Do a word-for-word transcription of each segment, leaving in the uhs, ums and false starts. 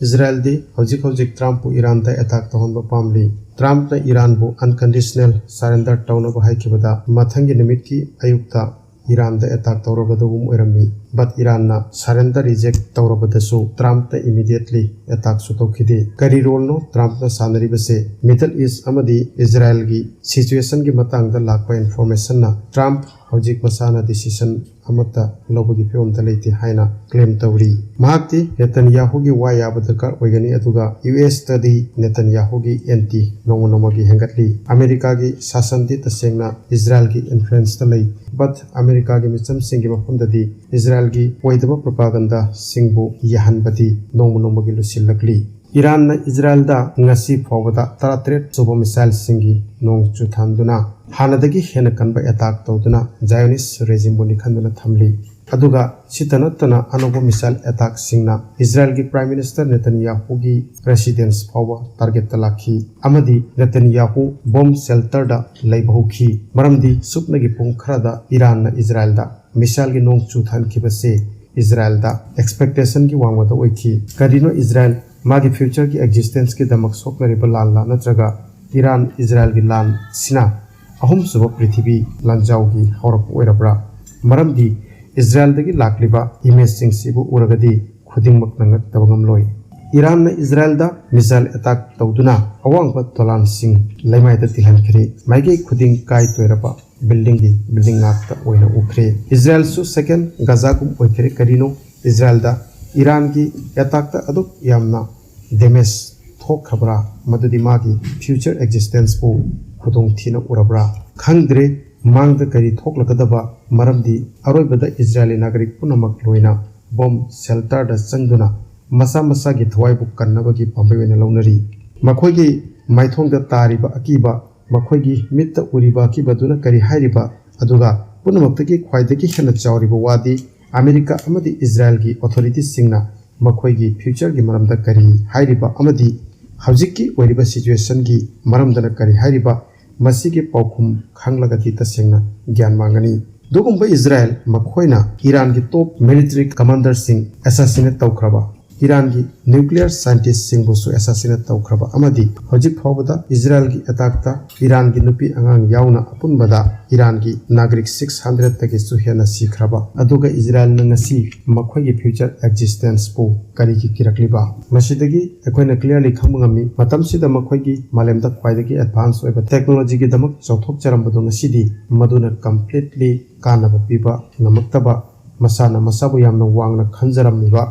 ꯏꯖꯔꯥꯌꯦꯜꯗꯤ ꯍꯧꯖꯤꯛ ꯍꯧꯖꯤꯛ ꯇ꯭ꯔꯝꯞꯄꯨ ꯏꯔꯥꯟꯗ ꯑꯦꯇꯥꯛ ꯇꯧꯍꯟꯕ ꯄꯥꯝꯂꯤ꯫ ꯇ꯭ꯔꯝꯞꯅ ꯏꯔꯥꯟꯕꯨ unconditional surrender ꯇꯧꯅꯕ ꯍꯥꯏꯈꯤꯕꯗ ꯃꯊꯪꯒꯤ ꯅꯨꯃꯤꯠꯀꯤ ꯑꯌꯨꯛꯇ ꯏꯔꯥꯟꯗ ꯑꯦꯇꯥꯛ ꯇꯧꯔꯒꯗꯧꯕ ꯑꯣꯏꯔꯝꯃꯤ꯫ But ꯏꯔꯥꯟꯅ surrender reject ꯇꯧꯔꯕꯗꯁꯨ ꯇ꯭ꯔꯝꯞꯅ immediately attackꯁꯨ ꯇꯧꯈꯤꯗꯦ꯫ ꯀꯔꯤ roleꯅꯣ ꯇ꯭ꯔꯝꯞꯅ ꯁꯥꯟꯅꯔꯤꯕꯁꯦ? Middle East ꯑꯃꯗꯤ ꯏꯖꯔꯥꯌꯦꯜꯒꯤ situationꯒꯤ ꯃꯇꯥꯡꯗ ꯂꯥꯛꯄ informationꯅ ꯇ꯭ꯔꯝꯞ ꯍꯧꯖꯤꯛ ꯃꯁꯥꯅ decision ꯑꯃꯠꯇ ꯂꯧꯕꯒꯤ ꯐꯤꯕꯝꯗ ꯂꯩꯇꯦ ꯍꯥꯏꯅ claim ꯇꯧꯔꯤ꯫ ꯃꯍꯥꯛꯇꯤ ꯅꯦꯇꯟꯌꯥꯍꯨꯒꯤ ꯋꯥ ꯌꯥꯕ ꯗꯔꯀꯥꯔ ꯑꯣꯏꯒꯅꯤ, ꯑꯗꯨꯒ ꯌꯨ ꯑꯦꯁꯇꯗꯤ ꯅꯦꯇꯟꯌꯥꯍꯨꯒꯤ anti ꯅꯣꯡꯃ ꯅꯣꯡꯃꯒꯤ ꯍꯦꯟꯒꯠꯂꯤ꯫ ꯑꯃꯦꯔꯤꯀꯥꯒꯤ ꯁꯥꯁꯟꯗꯤ ꯇꯁꯦꯡꯅ ꯏꯖꯔꯥꯌꯦꯜꯒꯤ influenceꯇ ꯂꯩ, but ꯑꯃꯦꯔꯤꯀꯥꯒꯤ ꯃꯤꯆꯝꯁꯤꯡꯒꯤ ꯃꯐꯝꯗꯗꯤ ꯏꯖꯔꯥꯌꯦꯜꯒꯤ ꯑꯣꯏꯗꯕ propagandaꯁꯤꯡꯕꯨ ꯌꯥꯍꯟꯕꯗꯤ ꯅꯣꯡꯃ ꯅꯣꯡꯃꯒꯤ ꯂꯨꯁꯤꯜꯂꯛꯂꯤ꯫ ꯏꯔꯥꯟꯅ ꯏꯖꯔꯥꯌꯦꯜꯗ ꯉꯁꯤ ꯐꯥꯎꯕꯗ ꯇꯔꯥꯇꯔꯦꯠ ꯁꯨꯕ missileꯁꯤꯡꯒꯤ ꯅꯣꯡ ꯆꯨꯊꯍꯟꯗꯨꯅ ꯍꯥꯟꯅꯗꯒꯤ ꯍꯦꯟꯅ ꯀꯟꯕ attack ꯇꯧꯗꯨꯅ Zionist regimeꯕꯨ ꯅꯤꯡꯍꯟꯗꯨꯅ ꯊꯝꯂꯤ꯫ ꯑꯗꯨꯒ ꯁꯤꯇ ꯅꯠꯇꯅ ꯑꯅꯧꯕ missile attackꯁꯤꯡꯅ ꯏꯖꯔꯥꯌꯦꯜꯒꯤ Prime Minister ꯅꯦꯇꯟꯌꯥꯍꯨꯒꯤ residence ꯐꯥꯎꯕ targetꯇ ꯂꯥꯛꯈꯤ ꯑꯃꯗꯤ ꯅꯦꯇꯟꯌꯥꯍꯨ bomb shelterꯗ ꯂꯩꯕ ꯍꯧꯈꯤ꯫ ꯃꯔꯝꯗꯤ ꯁꯨꯞꯅꯒꯤ ꯄꯨꯡ ꯈꯔꯗ ꯏꯔꯥꯟꯅ ꯏꯖꯔꯥꯌꯦꯜꯗ missileꯒꯤ ꯅꯣꯡ ꯆꯨꯊꯍꯟꯈꯤꯕꯁꯦ ꯏꯖꯔꯥꯌꯦꯜꯗ expectationꯒꯤ ꯋꯥꯡꯃꯗ ꯑꯣꯏꯈꯤ꯫ ꯀꯔꯤꯅꯣ ꯏꯖꯔꯥꯌꯦꯜ ꯃꯥꯒꯤ futureꯒꯤ existenceꯀꯤꯗꯃꯛ ꯁꯣꯛꯅꯔꯤꯕ ꯂꯥꯟꯂ ꯅꯠꯇ꯭ꯔꯒ ꯏꯔꯥꯟ ꯏꯖꯔꯥꯌꯦꯜꯒꯤ ꯂꯥꯟꯁꯤꯅ ꯑꯍꯨꯝꯁꯨꯕ ꯄ꯭ꯔꯤꯊꯤꯕꯤ ꯂꯥꯟꯖꯥꯎꯒꯤ ꯍꯧꯔꯛꯄ ꯑꯣꯏꯔꯕ꯭ꯔꯥ? ꯃꯔꯝꯗꯤ ꯏꯖꯔꯥꯌꯦꯜꯗꯒꯤ ꯂꯥꯛꯂꯤꯕ imageꯁꯤꯡꯁꯤꯕꯨ ꯎꯔꯒꯗꯤ ꯈꯨꯗꯤꯡꯃꯛꯅ ꯉꯛꯇꯕ ꯉꯝꯂꯣꯏ꯫ ꯏꯔꯥꯟꯅ ꯏꯖꯔꯥꯌꯦꯜꯗ missile attack ꯇꯧꯗꯨꯅ ꯑꯋꯥꯡꯕ ꯗꯣꯂꯥꯟꯁꯤꯡ ꯂꯩꯃꯥꯏꯗ ꯇꯤꯜꯍꯟꯈ꯭ꯔꯦ꯫ ꯃꯥꯏꯀꯩ ꯈꯨꯗꯤꯡ ꯀꯥꯏ ꯇꯣꯏꯔꯕ buildingꯒꯤ building ꯉꯥꯛꯇ ꯑꯣꯏꯅ ꯎꯈ꯭ꯔꯦ꯫ ꯏꯖꯔꯥꯌꯦꯜꯁꯨ second ꯒꯥꯖꯥꯒꯨꯝ ꯑꯣꯏꯈ꯭ꯔꯦ꯫ ꯀꯔꯤꯅꯣ ꯏꯖꯔꯥꯌꯦꯜꯗ ꯏꯔꯥꯟꯒꯤ attackꯇ ꯑꯗꯨꯛ ꯌꯥꯝꯅ damage ꯊꯣꯛꯈ꯭ꯔꯕ꯭ꯔꯥ? ꯃꯗꯨꯗꯤ ꯃꯥꯒꯤ future existenceꯄꯨ ꯈꯨꯗꯣꯡꯊꯤꯅ ꯎꯔꯕ꯭ꯔꯥ? ꯈꯪꯗ꯭ꯔꯦ ꯃꯥꯡꯗ ꯀꯔꯤ ꯊꯣꯛꯂꯒꯗꯕ, ꯃꯔꯝꯗꯤ ꯑꯔꯣꯏꯕꯗ ꯏꯖꯔꯥꯌꯦꯂꯤ ꯅꯥꯒꯔꯤꯛ ꯄꯨꯝꯅꯃꯛ ꯂꯣꯏꯅ bomb shelterꯗ ꯆꯪꯗꯨꯅ ꯃꯁꯥ ꯃꯁꯥꯒꯤ ꯊꯋꯥꯏꯕꯨ ꯀꯟꯅꯕꯒꯤ ꯄꯥꯝꯕꯩ ꯑꯣꯏꯅ ꯂꯧꯅꯔꯤ꯫ ꯃꯈꯣꯏꯒꯤ ꯃꯥꯏꯊꯣꯡꯗ ꯇꯥꯔꯤꯕ ꯑꯀꯤꯕ, ꯃꯈꯣꯏꯒꯤ ꯃꯤꯠꯇ ꯎꯔꯤꯕ ꯑꯀꯤꯕꯗꯨꯅ ꯀꯔꯤ ꯍꯥꯏꯔꯤꯕ? ꯑꯗꯨꯒ ꯄꯨꯝꯅꯃꯛꯇꯒꯤ ꯈ꯭ꯋꯥꯏꯗꯒꯤ ꯍꯦꯟꯅ ꯆꯥꯎꯔꯤꯕ ꯋꯥꯗꯤ ꯑꯃꯦꯔꯤꯀꯥ ꯑꯃꯗꯤ ꯏꯖꯔꯥꯌꯦꯜꯒꯤ authorityꯁꯤꯡꯅ ꯃꯈꯣꯏꯒꯤ futureꯒꯤ ꯃꯔꯝꯗ ꯀꯔꯤ ꯍꯥꯏꯔꯤꯕ ꯑꯃꯗꯤ ꯍꯧꯖꯤꯛꯀꯤ ꯑꯣꯏꯔꯤꯕ situationꯒꯤ ꯃꯔꯝꯗꯅ ꯀꯔꯤ ꯍꯥꯏꯔꯤꯕ, ꯃꯁꯤꯒꯤ ꯄꯥꯎꯈꯨꯝ ꯈꯪꯂꯒꯗꯤ ꯇꯁꯦꯡꯅ ꯒ꯭ꯌꯥꯟ ꯃꯥꯡꯒꯅꯤ꯫ ꯑꯗꯨꯒꯨꯝꯕ ꯏꯖꯔꯥꯌꯦꯜ ꯃꯈꯣꯏꯅ ꯏꯔꯥꯟꯒꯤ top military commanderꯁꯤꯡ assassinate ꯇꯧꯈ꯭ꯔꯕ, ꯏꯔꯥꯟꯒꯤ nuclear scientistꯁꯤꯡꯕꯨꯁꯨ assassinate ꯇꯧꯈ꯭ꯔꯕ ꯑꯃꯗꯤ ꯍꯧꯖꯤꯛ ꯐꯥꯎꯕꯗ ꯏꯖꯔꯥꯏꯜꯒꯤ attackꯇ ꯏꯔꯥꯟꯒꯤ ꯅꯨꯄꯤ ꯑꯉꯥꯡ ꯌꯥꯎꯅ ꯑꯄꯨꯟꯕꯗ ꯏꯔꯥꯟꯒꯤ ꯅꯥꯒꯔꯤꯛ six hundredꯇꯒꯤꯁꯨ ꯍꯦꯟꯅ ꯁꯤꯈ꯭ꯔꯕ, ꯑꯗꯨꯒ ꯏꯖꯔꯥꯏꯜꯅ ꯉꯁꯤ ꯃꯈꯣꯏꯒꯤ future existenceꯄꯨ ꯀꯔꯤꯒꯤ ꯀꯤꯔꯛꯂꯤꯕ? ꯃꯁꯤꯗꯒꯤ ꯑꯩꯈꯣꯏꯅ clearly ꯈꯪꯕ ꯉꯝꯃꯤ, ꯃꯇꯝꯁꯤꯗ ꯃꯈꯣꯏꯒꯤ ꯃꯥꯂꯦꯝꯗ ꯈ꯭ꯋꯥꯏꯗꯒꯤ advance ꯑꯣꯏꯕ technologyꯒꯤꯗꯃꯛ ꯆꯥꯎꯊꯣꯛꯆꯔꯝꯕꯗꯨ ꯉꯁꯤꯗꯤ ꯃꯗꯨꯅ completely ꯀꯥꯟꯅꯕ ꯄꯤꯕ ꯉꯝꯃꯛꯇꯕ, ꯃꯁꯥꯅ ꯃꯁꯥꯕꯨ ꯌꯥꯝꯅ ꯋꯥꯡꯅ ꯈꯟꯖꯔꯝꯃꯤꯕ,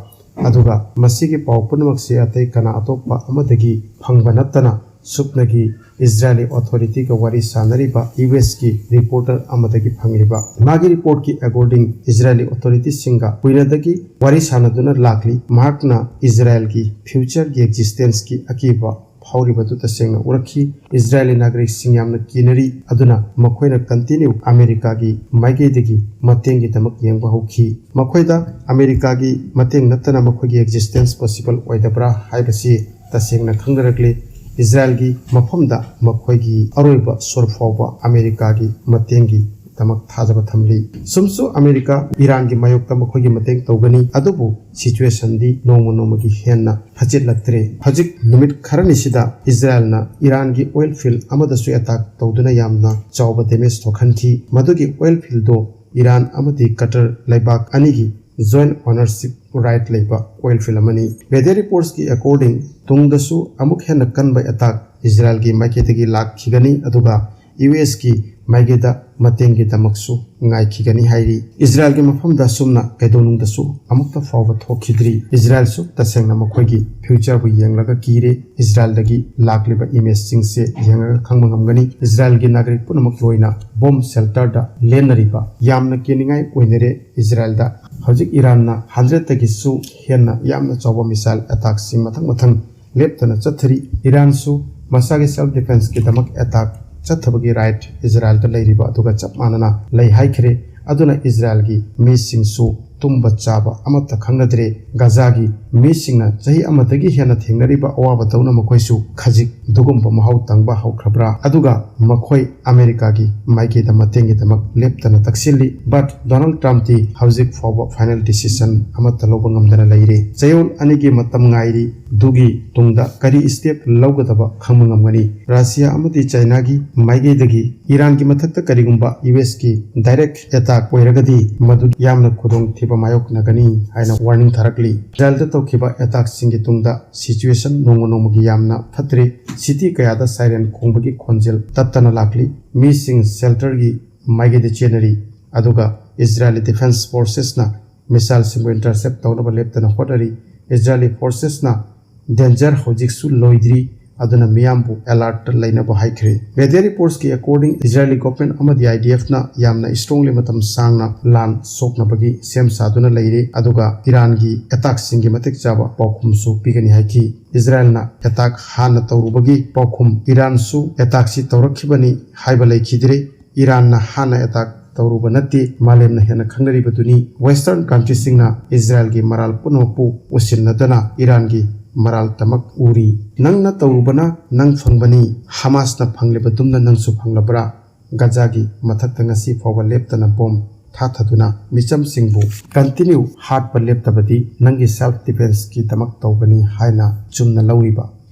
ꯑꯗꯨꯒ ꯃꯁꯤꯒꯤ ꯄꯥꯎ ꯄꯨꯝꯅꯃꯛꯁꯤ ꯑꯇꯩ ꯀꯅꯥ ꯑꯇꯣꯞꯄ ꯑꯃꯗꯒꯤ ꯐꯪꯕ ꯅꯠꯇꯅ ꯁꯨꯞꯅꯒꯤ ꯏꯖꯔꯥꯏꯂꯤ authorityꯒ ꯋꯥꯔꯤ ꯁꯥꯅꯔꯤꯕ USꯀꯤ reporter ꯑꯃꯗꯒꯤ ꯐꯪꯂꯤꯕ꯫ ꯃꯥꯒꯤ reportꯀꯤ according ꯏꯖꯔꯥꯏꯂꯤ authorityꯁꯤꯡꯒ ꯀꯨꯏꯅꯗꯒꯤ ꯋꯥꯔꯤ ꯁꯥꯅꯗꯨꯅ ꯂꯥꯛꯂꯤ꯫ ꯃꯍꯥꯛꯅ ꯏꯖꯔꯥꯏꯜꯒꯤ futureꯒꯤ existenceꯀꯤ ꯑꯀꯤꯕ ꯐꯥꯎꯔꯤꯕꯗꯨ ꯇꯁꯦꯡꯅ ꯎꯔꯛꯈꯤ꯫ ꯏꯖꯔꯥꯏꯂꯤ ꯅꯥꯒꯔꯤꯛꯁꯤꯡ ꯌꯥꯝꯅ ꯀꯤꯅꯔꯤ, ꯑꯗꯨꯅ ꯃꯈꯣꯏꯅ continue ꯑꯃꯦꯔꯤꯀꯥꯒꯤ ꯃꯥꯏꯀꯩꯗꯒꯤ ꯃꯇꯦꯡꯒꯤꯗꯃꯛ ꯌꯦꯡꯕ ꯍꯧꯈꯤ꯫ ꯃꯈꯣꯏꯗ ꯑꯃꯦꯔꯤꯀꯥꯒꯤ ꯃꯇꯦꯡ ꯅꯠꯇꯅ ꯃꯈꯣꯏꯒꯤ existence possible ꯑꯣꯏꯗꯕ꯭ꯔꯥ ꯍꯥꯏꯕꯁꯤ ꯇꯁꯦꯡꯅ ꯈꯪꯅꯔꯛꯂꯤ꯫ ꯏꯖꯔꯥꯏꯜꯒꯤ ꯃꯐꯝꯗ ꯃꯈꯣꯏꯒꯤ ꯑꯔꯣꯏꯕ ꯁꯣꯔ ꯐꯥꯎꯕ ꯑꯃꯦꯔꯤꯀꯥꯒꯤ ꯃꯇꯦꯡꯒꯤꯗꯃꯛ ꯊꯥꯖꯕ ꯊꯝꯂꯤ꯫ ꯁꯨꯝꯁꯨ ꯑꯃꯦꯔꯤꯀꯥ ꯏꯔꯥꯟꯒꯤ ꯃꯥꯌꯣꯛꯇ ꯃꯈꯣꯏꯒꯤ ꯃꯇꯦꯡ ꯇꯧꯒꯅꯤ, ꯑꯗꯨꯕꯨ situationꯗꯤ ꯅꯣꯡꯃ ꯅꯣꯡꯃꯒꯤ ꯍꯦꯟꯅ ꯐꯆꯤꯠꯂꯛꯇ꯭ꯔꯦ꯫ ꯍꯧꯖꯤꯛ ꯅꯨꯃꯤꯠ ꯈꯔꯅꯤꯁꯤꯗ ꯏꯖꯔꯥꯏꯜꯅ ꯏꯔꯥꯟꯒꯤ oil field ꯑꯃꯗꯁꯨ attack ꯇꯧꯗꯨꯅ ꯌꯥꯝꯅ ꯆꯥꯎꯕ damage ꯊꯣꯛꯍꯟꯈꯤ꯫ ꯃꯗꯨꯒꯤ oil fieldꯗꯣ ꯏꯔꯥꯟ ꯑꯃꯗꯤ ꯀꯇꯔ ꯂꯩꯕꯥꯛ ꯑꯅꯤꯒꯤ joint ownership right ꯂꯩꯕ oil field ꯑꯃꯅꯤ꯫ Media reportsꯀꯤ according ꯇꯨꯡꯗꯁꯨ ꯑꯃꯨꯛ ꯍꯦꯟꯅ ꯀꯟꯕ attack ꯏꯖꯔꯥꯏꯜꯒꯤ ꯃꯥꯏꯀꯩꯗꯒꯤ ꯂꯥꯛꯈꯤꯒꯅꯤ, ꯑꯗꯨꯒ USꯀꯤ ꯃꯥꯏꯀꯩꯗ ꯃꯇꯦꯡꯒꯤꯗꯃꯛꯁꯨ ꯉꯥꯏꯈꯤꯒꯅꯤ ꯍꯥꯏꯔꯤ꯫ ꯏꯖꯔꯥꯏꯜꯒꯤ ꯃꯐꯝꯗ ꯑꯁꯨꯝꯅ ꯀꯩꯗꯧꯅꯨꯡꯗꯁꯨ ꯑꯃꯨꯛꯇ ꯐꯥꯎꯕ ꯊꯣꯛꯈꯤꯗ꯭ꯔꯤ꯫ ꯏꯖꯔꯥꯏꯜꯁꯨ ꯇꯁꯦꯡꯅ ꯃꯈꯣꯏꯒꯤ futureꯕꯨ ꯌꯦꯡꯂꯒ ꯀꯤꯔꯦ꯫ ꯏꯖꯔꯥꯏꯜꯗꯒꯤ ꯂꯥꯛꯂꯤꯕ imageꯁꯤꯡꯁꯦ ꯌꯦꯡꯂꯒ ꯈꯪꯕ ꯉꯝꯒꯅꯤ꯫ ꯏꯖꯔꯥꯏꯜꯒꯤ ꯅꯥꯒꯔꯤꯛ ꯄꯨꯝꯅꯃꯛ ꯂꯣꯏꯅ bomb shelterꯗ ꯂꯦꯟꯅꯔꯤꯕ ꯌꯥꯝꯅ ꯀꯤꯅꯤꯡꯉꯥꯏ ꯑꯣꯏꯅꯔꯦ꯫ ꯏꯖꯔꯥꯏꯜꯗ ꯍꯧꯖꯤꯛ ꯏꯔꯥꯟꯅ hundredꯇꯒꯤꯁꯨ ꯍꯦꯟꯅ ꯌꯥꯝꯅ ꯆꯥꯎꯕ missile attackꯁꯤꯡ ꯃꯊꯪ ꯃꯊꯪ ꯂꯦꯞꯇꯅ ꯆꯠꯊꯔꯤ꯫ ꯏꯔꯥꯟꯁꯨ ꯃꯁꯥꯒꯤ self defenceꯀꯤꯗꯃꯛ attack ꯆꯠꯊꯕꯒꯤ right ꯏꯖꯔꯥꯏꯜꯗ ꯂꯩꯔꯤꯕ ꯑꯗꯨꯒ ꯆꯞ ꯃꯥꯟꯅꯅ ꯂꯩ ꯍꯥꯏꯈ꯭ꯔꯦ꯫ ꯑꯗꯨꯅ ꯏꯖꯔꯥꯏꯜꯒꯤ ꯃꯤꯁꯤꯡꯁꯨ ꯇꯨꯝꯕ ꯆꯥꯕ ꯑꯃꯠꯇ ꯈꯪꯅꯗ꯭ꯔꯦ꯫ ꯒꯥꯖꯥꯒꯤ ꯃꯤꯁꯤꯡꯅ ꯆꯍꯤ ꯑꯃꯗꯒꯤ ꯍꯦꯟꯅ ꯊꯦꯡꯅꯔꯤꯕ ꯑꯋꯥꯕꯗꯧꯅ ꯃꯈꯣꯏꯁꯨ ꯈꯖꯤꯛ ꯑꯗꯨꯒꯨꯝꯕ ꯃꯍꯥꯎ ꯇꯪꯕ ꯍꯧꯈ꯭ꯔꯕ꯭ꯔꯥ? ꯑꯗꯨꯒ ꯃꯈꯣꯏ ꯑꯃꯦꯔꯤꯀꯥꯒꯤ ꯃꯥꯏꯀꯩꯗ ꯃꯇꯦꯡꯒꯤꯗꯃꯛ ꯂꯦꯞꯇꯅ ꯇꯛꯁꯤꯜꯂꯤ꯫ But ꯗꯣꯅꯥꯜꯗ ꯇ꯭ꯔꯝꯞꯇꯤ ꯍꯧꯖꯤꯛ ꯐꯥꯎꯕ final decision ꯑꯃꯠꯇ ꯂꯧꯕ ꯉꯝꯗꯅ ꯂꯩꯔꯤ꯫ ꯆꯌꯣꯜ ꯑꯅꯤꯒꯤ ꯃꯇꯝ ꯉꯥꯏꯔꯤ꯫ ꯑꯗꯨꯒꯤ ꯇꯨꯡꯗ ꯀꯔꯤ step ꯂꯧꯒꯗꯕ ꯈꯪꯕ ꯉꯝꯒꯅꯤ? ꯔꯁꯤꯌꯥ ꯑꯃꯗꯤ ꯆꯥꯏꯅꯥꯒꯤ ꯃꯥꯏꯀꯩꯗꯒꯤ ꯏꯔꯥꯟꯒꯤ ꯃꯊꯛꯇ ꯀꯔꯤꯒꯨꯝꯕ US ꯀꯤ direct attack ꯑꯣꯏꯔꯒꯗꯤ ꯃꯗꯨ ꯌꯥꯝꯅ ꯈꯨꯗꯣꯡꯊꯤꯕ ꯃꯥꯌꯣꯛꯅꯒꯅꯤ ꯍꯥꯏꯅ warning ꯊꯥꯔꯛꯂꯤ꯫ ꯏꯁꯔꯥꯏꯜꯗ ꯇꯧꯈꯤꯕ attack ꯁꯤꯡꯒꯤ ꯇꯨꯡꯗ situation ꯅꯣꯡꯃ ꯅꯣꯡꯃꯒꯤ ꯌꯥꯝꯅ ꯐꯠꯇ꯭ꯔꯦ꯫ City ꯀꯌꯥꯗ siren ꯈꯣꯡꯕꯒꯤ ꯈꯣꯟꯖꯦꯜ ꯇꯠꯇꯅ ꯂꯥꯛꯂꯤ꯫ ꯃꯤꯁꯤꯡ shelter ꯒꯤ ꯃꯥꯏꯀꯩꯗ ꯆꯦꯟꯅꯔꯤ꯫ ꯑꯗꯨꯒ Israeli Defense Forces ꯅ missile ꯁꯤꯡꯕꯨ intercept ꯇꯧꯅꯕ ꯂꯦꯞꯇꯅ ꯍꯣꯠꯅꯔꯤ꯫ Israeli forces ꯅ danger ꯍꯧꯖꯤꯛꯁꯨ ꯂꯣꯏꯗ꯭ꯔꯤ, ꯑꯗꯨꯅ ꯃꯤꯌꯥꯝꯕꯨ alert ꯇ ꯂꯩꯅꯕ ꯍꯥꯏꯈ꯭ꯔꯦ꯫ Media reports ꯀꯤ according, Israeli government ꯑꯃꯗꯤ IDF ꯅ ꯌꯥꯝꯅ strongly ꯃꯇꯝ ꯁꯥꯡꯅ ꯂꯥꯟ ꯁꯣꯛꯅꯕꯒꯤ ꯁꯦꯝ ꯁꯥꯗꯨꯅ ꯂꯩꯔꯦ, ꯑꯗꯨꯒ ꯏꯔꯥꯟꯒꯤ attack ꯁꯤꯡꯒꯤ ꯃꯇꯤꯛ ꯆꯥꯕ ꯄꯥꯎꯈꯨꯝꯁꯨ ꯄꯤꯒꯅꯤ ꯍꯥꯏꯈꯤ꯫ ꯏꯁꯔꯥꯏꯜꯅ attack ꯍꯥꯟꯅ ꯇꯧꯔꯨꯕꯒꯤ ꯄꯥꯎꯈꯨꯝ, ꯏꯔꯥꯟꯁꯨ attack ꯁꯤ ꯇꯧꯔꯛꯈꯤꯕꯅꯤ ꯍꯥꯏꯕ ꯂꯩꯈꯤꯗ꯭ꯔꯦ꯫ ꯏꯔꯥꯟꯅ ꯍꯥꯟꯅ attack ꯇꯧꯔꯨꯕ ꯅꯠꯇꯦ, ꯃꯥꯂꯦꯝꯅ ꯍꯦꯟꯅ ꯈꯪꯅꯔꯤꯕꯗꯨꯅꯤ꯫ Western country ꯁꯤꯡꯅ ꯏꯁꯔꯥꯏꯜꯒꯤ ꯃꯔꯥꯜ ꯄꯨꯝꯅꯃꯛꯄꯨ ꯎꯁꯤꯟꯅꯗꯅ ꯏꯔꯥꯟꯒꯤ ꯃꯔꯥꯜꯇꯃꯛ ꯎꯔꯤ꯫ ꯅꯪꯅ ꯇꯧꯔꯨꯕꯅ ꯅꯪ ꯐꯪꯕꯅꯤ, ꯍꯃꯥꯁꯅ ꯐꯪꯂꯤꯕꯗꯨꯝꯅ ꯅꯪꯁꯨ ꯐꯪꯂꯕ꯭ꯔꯥ? ꯒꯥꯖꯥꯒꯤ ꯃꯊꯛꯇ ꯉꯁꯤ ꯐꯥꯎꯕ ꯂꯦꯞꯇꯅ bomb ꯊꯥꯊꯗꯨꯅ ꯃꯤꯆꯝꯁꯤꯡꯕꯨ continue ꯍꯥꯠꯄ ꯂꯦꯞꯇꯕꯗꯤ ꯅꯪꯒꯤ self defense ꯀꯤꯗꯃꯛ ꯇꯧꯕꯅꯤ ꯍꯥꯏꯅ ꯆꯨꯝꯅ ꯂꯧꯔꯤꯕ,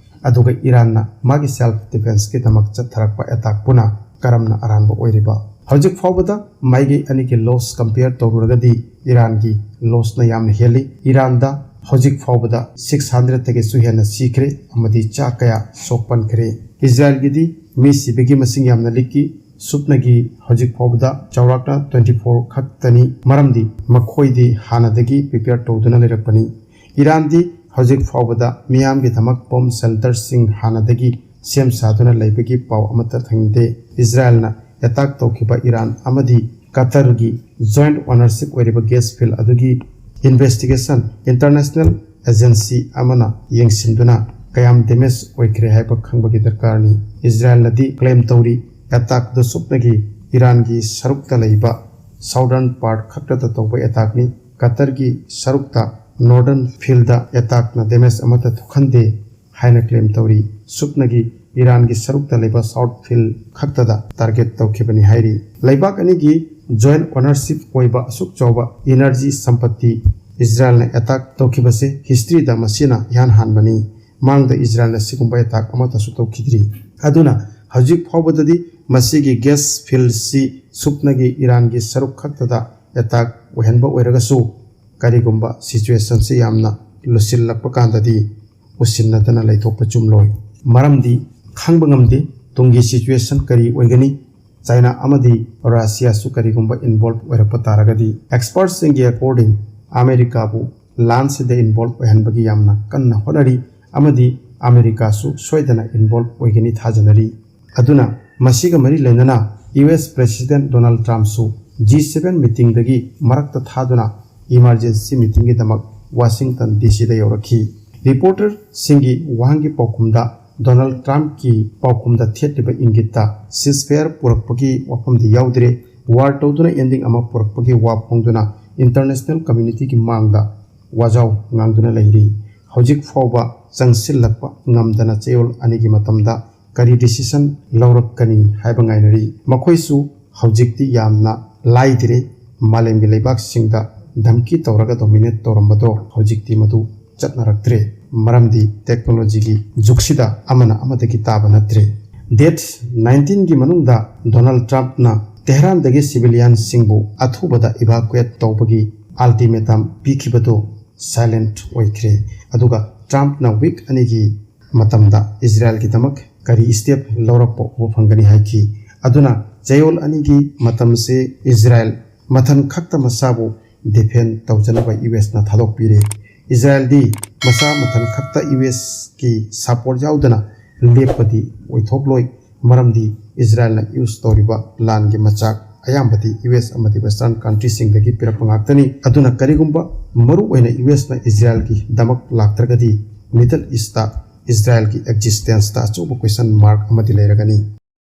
ꯑꯗꯨꯒ ꯏꯔꯥꯟꯅ ꯃꯥꯒꯤ self defense ꯀꯤꯗꯃꯛ ꯆꯠꯊꯔꯛꯄ attack ꯄꯨꯅ ꯀꯔꯝꯅ ꯑꯔꯥꯟꯕ ꯑꯣꯏꯔꯤꯕ? ꯍꯧꯖꯤꯛ ꯐꯥꯎꯕꯗ ꯃꯥꯏꯀꯩ ꯑꯅꯤꯒꯤ loss compare ꯇꯧꯔꯨꯔꯒꯗꯤ ꯏꯔꯥꯟꯒꯤ loss ꯅ ꯌꯥꯝꯅ ꯍꯦꯜꯂꯤ꯫ ꯏꯔꯥꯟꯗ ꯍꯧꯖꯤꯛ ꯐꯥꯎꯕꯗ six hundred ꯗꯒꯤꯁꯨ ꯍꯦꯟꯅ ꯁꯤꯈ꯭ꯔꯦ ꯑꯃꯗꯤ ꯆꯥ ꯀꯌꯥ ꯁꯣꯛꯄꯟꯈ꯭ꯔꯦ꯫ ꯏꯁꯔꯥꯏꯜꯒꯤꯗꯤ ꯃꯤ ꯁꯤꯕꯒꯤ ꯃꯁꯤꯡ ꯌꯥꯝꯅ ꯂꯤꯛꯏ꯫ ꯁꯨꯞꯅꯒꯤ ꯍꯧꯖꯤꯛ ꯐꯥꯎꯕꯗ ꯆꯥꯎꯔꯥꯛꯅ twenty four ꯈꯛꯇꯅꯤ, ꯃꯔꯝꯗꯤ ꯃꯈꯣꯏꯗꯤ ꯍꯥꯟꯅꯗꯒꯤ prepare ꯇꯧꯗꯨꯅ ꯂꯩꯔꯛꯄꯅꯤ꯫ ꯏꯔꯥꯟꯗꯤ ꯍꯧꯖꯤꯛ ꯐꯥꯎꯕꯗ ꯃꯤꯌꯥꯝꯒꯤꯗꯃꯛ bomb shelter ꯁꯤꯡ ꯍꯥꯟꯅꯗꯒꯤ ꯁꯦꯝ ꯁꯥꯗꯨꯅ ꯂꯩꯕꯒꯤ ꯄꯥꯎ ꯑꯃꯠꯇ ꯊꯦꯡꯅꯗꯦ꯫ ꯏꯁꯔꯥꯏꯜꯅ attack ꯇꯧꯈꯤꯕ ꯏꯔꯥꯟ ꯑꯃꯗꯤ ꯀꯇꯔꯒꯤ joint ownership ꯑꯣꯏꯔꯤꯕ gas field ꯑꯗꯨꯒꯤ investigation international agency ꯑꯃꯅ ꯌꯦꯡꯁꯤꯟꯗꯨꯅ ꯀꯌꯥꯝ damage ꯑꯣꯏꯈ꯭ꯔꯦ ꯍꯥꯏꯕ ꯈꯪꯕꯒꯤ ꯗꯔꯀꯥꯔꯅꯤ꯫ ꯏꯁꯔꯥꯏꯜꯅꯗꯤ claim ꯇꯧꯔꯤ, attack ꯗꯨ ꯁꯨꯞꯅꯒꯤ ꯏꯔꯥꯟꯒꯤ ꯁꯔꯨꯛꯇ ꯂꯩꯕ southern part ꯈꯛꯇꯗ ꯇꯧꯕ attack ꯅꯤ꯫ ꯀꯇꯔꯒꯤ ꯁꯔꯨꯛꯇ ꯅꯣꯔꯗꯔꯟ ꯐꯤꯜꯗ ꯑꯦꯇꯥꯛꯅ ꯗꯦꯃꯦꯖ ꯑꯃꯠꯇ ꯊꯣꯛꯍꯟꯗꯦ ꯍꯥꯏꯅ ꯀ꯭ꯂꯦꯝ ꯇꯧꯔꯤ꯫ ꯁꯨꯞꯅꯒꯤ ꯏꯔꯥꯟꯒꯤ ꯁꯔꯨꯛꯇ ꯂꯩꯕ ꯁꯥꯎꯠ ꯐꯤꯜ ꯈꯛꯇꯗ ꯇꯥꯔꯒꯦꯠ ꯇꯧꯈꯤꯕꯅꯤ ꯍꯥꯏꯔꯤ꯫ ꯂꯩꯕꯥꯛ ꯑꯅꯤꯒꯤ ꯖꯣꯏꯟ ꯑꯣꯅꯔꯁꯤꯞ ꯑꯣꯏꯕ ꯑꯁꯨꯛ ꯆꯥꯎꯕ ꯏꯅꯔꯖꯤ ꯁꯝꯄꯠꯇꯤ ꯏꯖꯔꯥꯌꯦꯜꯅ ꯑꯦꯇꯥꯛ ꯇꯧꯈꯤꯕꯁꯦ ꯍꯤꯁꯇ꯭ꯔꯤꯗ ꯃꯁꯤꯅ ꯏꯍꯥꯟ ꯍꯥꯟꯕꯅꯤ꯫ ꯃꯥꯡꯗ ꯏꯖꯔꯥꯌꯦꯜꯅ ꯁꯤꯒꯨꯝꯕ ꯑꯦꯇꯥꯛ ꯑꯃꯠꯇꯁꯨ ꯇꯧꯈꯤꯗ꯭ꯔꯤ꯫ ꯑꯗꯨꯅ ꯍꯧꯖꯤꯛ ꯐꯥꯎꯕꯗꯗꯤ ꯃꯁꯤꯒꯤ ꯒ꯭ꯌꯥꯁ ꯐꯤꯜꯁꯤ ꯁꯨꯞꯅꯒꯤ ꯏꯔꯥꯟꯒꯤ ꯁꯔꯨꯛ ꯈꯛꯇꯗ ꯑꯦꯇꯥꯛ ꯑꯣꯏꯍꯟꯕ ꯑꯣꯏꯔꯒꯁꯨ, ꯀꯔꯤꯒꯨꯝꯕ ꯁꯤꯆꯨꯋꯦꯁꯟꯁꯤ ꯌꯥꯝꯅ ꯂꯨꯁꯤꯜꯂꯛꯄ ꯀꯥꯟꯗꯗꯤ ꯎꯁꯤꯟꯅꯗꯅ ꯂꯩꯊꯣꯛꯄ ꯆꯨꯝꯂꯣꯏ꯫ ꯃꯔꯝꯗꯤ ꯈꯪꯕ ꯉꯝꯗꯦ ꯇꯨꯡꯒꯤ ꯁꯤꯆꯨꯋꯦꯁꯟ ꯀꯔꯤ ꯑꯣꯏꯒꯅꯤ꯫ ꯆꯥꯏꯅꯥ ꯑꯃꯗꯤ ꯔꯁꯤꯌꯥꯁꯨ ꯀꯔꯤꯒꯨꯝꯕ ꯏꯟꯚꯣꯜꯕ ꯑꯣꯏꯔꯛꯄ ꯇꯥꯔꯒꯗꯤ, ꯑꯦꯛꯁꯄꯔꯠꯁꯤꯡꯒꯤ ꯑꯦꯀꯣꯔꯗꯤꯡ, ꯑꯃꯦꯔꯤꯀꯥꯕꯨ ꯂꯥꯟꯁꯤꯗ ꯏꯟꯚꯣꯜꯕ ꯑꯣꯏꯍꯟꯕꯒꯤ ꯌꯥꯝꯅ ꯀꯟꯅ ꯍꯣꯠꯅꯔꯤ ꯑꯃꯗꯤ ꯑꯃꯦꯔꯤꯀꯥꯁꯨ ꯁꯣꯏꯗꯅ ꯏꯟꯚꯣꯜꯕ ꯑꯣꯏꯒꯅꯤ ꯊꯥꯖꯅꯔꯤ꯫ ꯑꯗꯨꯅ ꯃꯁꯤꯒ ꯃꯔꯤ ꯂꯩꯅꯅ ꯌꯨ ꯑꯦꯁ ꯄ꯭ꯔꯦꯁꯤꯗꯦꯟꯠ ꯗꯣꯅꯥꯜꯗ ꯇ꯭ꯔꯝꯞꯁꯨ ꯖꯤ ꯁꯦꯚꯦꯟ ꯃꯤꯇꯤꯡꯗꯒꯤ ꯃꯔꯛꯇ ꯊꯥꯗꯨꯅ ꯏꯃꯥꯔꯖꯦꯟꯁꯤ ꯃꯤꯇꯤꯡꯒꯤꯗꯃꯛ ꯋꯥꯁꯤꯡꯇꯟ ꯗꯤ ꯁꯤꯗ ꯌꯧꯔꯛꯈꯤ꯫ ꯔꯤꯄꯣꯔꯇꯔꯁꯤꯡꯒꯤ ꯋꯥꯍꯪꯒꯤ ꯄꯥꯎꯈꯨꯝꯗ ꯗꯣꯅꯥꯜꯗ ꯇ꯭ꯔꯝꯞꯀꯤ ꯄꯥꯎꯈꯨꯝꯗ ꯊꯦꯠꯂꯤꯕ ꯏꯪꯒꯤꯠꯇ ꯁꯤꯖꯐꯌꯔ ꯄꯨꯔꯛꯄꯒꯤ ꯋꯥꯐꯝꯗꯤ ꯌꯥꯎꯗ꯭ꯔꯦ꯫ ꯋꯥꯔ ꯇꯧꯗꯨꯅ ꯑꯦꯟꯗꯤꯡ ꯑꯃ ꯄꯨꯔꯛꯄꯒꯤ ꯋꯥ ꯐꯣꯡꯗꯨꯅ ꯏꯟꯇꯔꯅꯦꯁꯅꯦꯜ ꯀꯝꯃ꯭ꯌꯨꯅꯤꯇꯤꯒꯤ ꯃꯥꯡꯗ ꯋꯥꯖꯥꯎ ꯉꯥꯡꯗꯨꯅ ꯂꯩꯔꯤ꯫ ꯍꯧꯖꯤꯛ ꯐꯥꯎꯕ ꯆꯪꯁꯤꯜꯂꯛꯄ ꯉꯝꯗꯅ ꯆꯌꯣꯜ ꯑꯅꯤꯒꯤ ꯃꯇꯝꯗ ꯀꯔꯤ ꯗꯤꯁꯤꯁꯟ ꯂꯧꯔꯛꯀꯅꯤ ꯍꯥꯏꯕ ꯉꯥꯏꯅꯔꯤ꯫ ꯃꯈꯣꯏꯁꯨ ꯍꯧꯖꯤꯛꯇꯤ ꯌꯥꯝꯅ ꯂꯥꯏꯗ꯭ꯔꯦ꯫ ꯃꯥꯂꯦꯝꯒꯤ ꯂꯩꯕꯥꯛꯁꯤꯡꯗ ꯙꯝꯀꯤ ꯇꯧꯔꯒ ꯗꯣꯃꯤꯅꯦꯠ ꯇꯧꯔꯝꯕꯗꯣ ꯍꯧꯖꯤꯛꯇꯤ ꯃꯗꯨ ꯆꯠꯅꯔꯛꯇ꯭ꯔꯦ꯫ ꯃꯔꯝꯗꯤ ꯇꯦꯛꯅꯣꯂꯣꯖꯤꯒꯤ ꯖꯨꯒꯁꯤꯗ ꯑꯃꯅ ꯑꯃꯗꯒꯤ ꯇꯥꯕ ꯅꯠꯇ꯭ꯔꯦ꯫ ꯗꯦꯠ ꯅꯥꯏꯟꯇꯤꯟꯒꯤ ꯃꯅꯨꯡꯗ ꯗꯣꯅꯥꯜꯗ ꯇ꯭ꯔꯝꯞꯅ ꯇꯦꯍꯔꯥꯟꯗꯒꯤ ꯁꯤꯚꯤꯂꯤꯌꯟꯁꯤꯡꯕꯨ ꯑꯊꯨꯕꯗ ꯏꯚꯥꯀꯨꯋꯦꯠ ꯇꯧꯕꯒꯤ ꯑꯜꯇꯤꯃꯦꯇꯝ ꯄꯤꯈꯤꯕꯗꯨ ꯁꯥꯏꯂꯦꯟꯠ ꯑꯣꯏꯈ꯭ꯔꯦ꯫ ꯑꯗꯨꯒ ꯇ꯭ꯔꯝꯞꯅ ꯋꯤꯛ ꯑꯅꯤꯒꯤ ꯃꯇꯝꯗ ꯏꯖꯔꯥꯌꯦꯜꯒꯤꯗꯃꯛ ꯀꯔꯤ ꯁ꯭ꯇꯦꯞ ꯂꯧꯔꯛꯄ ꯎꯕ ꯐꯪꯒꯅꯤ ꯍꯥꯏꯈꯤ꯫ ꯑꯗꯨꯅ ꯆꯌꯣꯜ ꯑꯅꯤꯒꯤ ꯃꯇꯝꯁꯦ ꯏꯖꯔꯥꯌꯦꯜ ꯃꯊꯟ ꯈꯛꯇ ꯃꯁꯥꯕꯨ ꯗꯤꯐꯦꯟ ꯇꯧꯖꯅꯕ ꯌꯨ ꯑꯦꯁꯅ ꯊꯥꯗꯣꯛꯄꯤꯔꯦ꯫ ꯏꯖꯔꯥꯌꯦꯜꯗꯤ ꯃꯁꯥ ꯃꯊꯟ ꯈꯛꯇ ꯌꯨ ꯑꯦꯁꯀꯤ ꯁꯄꯣꯔꯠ ꯌꯥꯎꯗꯅ ꯂꯦꯞꯄꯗꯤ ꯑꯣꯏꯊꯣꯛꯂꯣꯏ꯫ ꯃꯔꯝꯗꯤ ꯏꯖꯔꯥꯌꯦꯜꯅ ꯌꯨꯁ ꯇꯧꯔꯤꯕ ꯂꯥꯟꯒꯤ ꯃꯆꯥꯛ ꯑꯌꯥꯝꯕꯗꯤ ꯌꯨ ꯑꯦꯁ ꯑꯃꯗꯤ ꯋꯦꯁꯇꯔꯟ ꯀꯟꯇ꯭ꯔꯤꯁꯤꯡꯗꯒꯤ ꯄꯤꯔꯛꯄ ꯉꯥꯛꯇꯅꯤ꯫ ꯑꯗꯨꯅ ꯀꯔꯤꯒꯨꯝꯕ ꯃꯔꯨ ꯑꯣꯏꯅ ꯌꯨ ꯑꯦꯁꯅ ꯏꯖꯔꯥꯌꯦꯜꯒꯤꯗꯃꯛ ꯂꯥꯛꯇ꯭ꯔꯒꯗꯤ ꯃꯤꯗꯜ ꯏꯁꯇ ꯏꯖꯔꯥꯌꯦꯜꯒꯤ ꯑꯦꯛꯖꯤꯁꯇꯦꯟꯁꯇ ꯑꯆꯧꯕ ꯀ꯭ꯋꯦꯁꯟ ꯃꯥꯔꯛ ꯑꯃꯗꯤ ꯂꯩꯔꯒꯅꯤ꯫